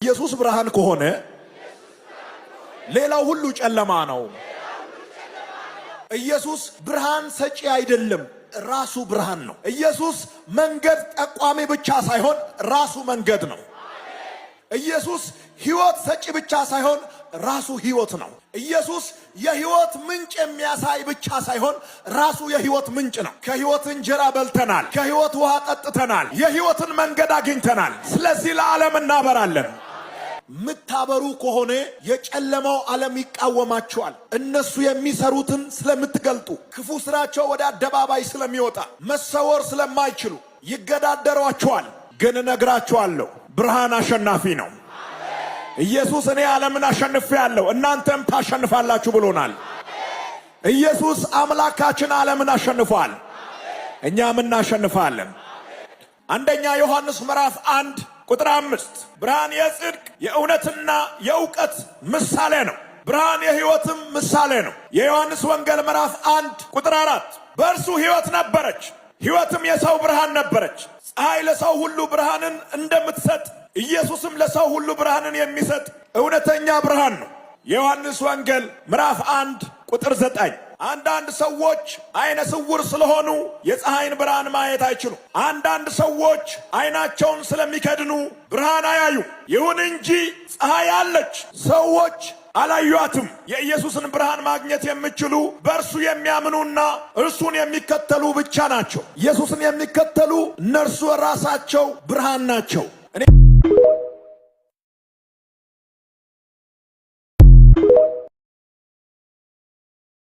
ኢየሱስ ብርሃን ከሆነ ሌላው ሁሉ ጨለማ ነው። ኢየሱስ ብርሃን ሰጪ አይደለም፣ ራሱ ብርሃን ነው። ኢየሱስ መንገድ ጠቋሚ ብቻ ሳይሆን ራሱ መንገድ ነው። ኢየሱስ ሕይወት ሰጪ ብቻ ሳይሆን ራሱ ሕይወት ነው። ኢየሱስ የሕይወት ምንጭ የሚያሳይ ብቻ ሳይሆን ራሱ የሕይወት ምንጭ ነው። ከሕይወት እንጀራ በልተናል፣ ከሕይወት ውሃ ጠጥተናል፣ የሕይወትን መንገድ አግኝተናል። ስለዚህ ለዓለም እናበራለን። ምታበሩ ከሆነ የጨለማው ዓለም ይቃወማቸዋል። እነሱ የሚሰሩትን ስለምትገልጡ፣ ክፉ ስራቸው ወደ አደባባይ ስለሚወጣ፣ መሰወር ስለማይችሉ ይገዳደሯቸዋል። ግን እነግራችኋለሁ፣ ብርሃን አሸናፊ ነው። ኢየሱስ እኔ ዓለምን አሸንፌአለሁ እናንተም ታሸንፋላችሁ ብሎናል። ኢየሱስ አምላካችን ዓለምን አሸንፏል፣ እኛም እናሸንፋለን። አንደኛ ዮሐንስ ምዕራፍ 1 ቁጥር 5፣ ብርሃን የጽድቅ የእውነትና የእውቀት ምሳሌ ነው። ብርሃን የሕይወትም ምሳሌ ነው። የዮሐንስ ወንጌል ምዕራፍ 1 ቁጥር 4፣ በእርሱ ሕይወት ነበረች፣ ሕይወትም የሰው ብርሃን ነበረች። ፀሐይ ለሰው ሁሉ ብርሃንን እንደምትሰጥ ኢየሱስም ለሰው ሁሉ ብርሃንን የሚሰጥ እውነተኛ ብርሃን ነው። የዮሐንስ ወንጌል ምዕራፍ 1 ቁጥር 9፣ አንዳንድ ሰዎች አይነ ስውር ስለሆኑ የፀሐይን ብርሃን ማየት አይችሉም። አንዳንድ ሰዎች አይናቸውን ስለሚከድኑ ብርሃን አያዩ። ይሁን እንጂ ፀሐይ አለች፣ ሰዎች አላዩአትም። የኢየሱስን ብርሃን ማግኘት የሚችሉ በእርሱ የሚያምኑና እርሱን የሚከተሉ ብቻ ናቸው። ኢየሱስን የሚከተሉ እነርሱ ራሳቸው ብርሃን ናቸው። እኔ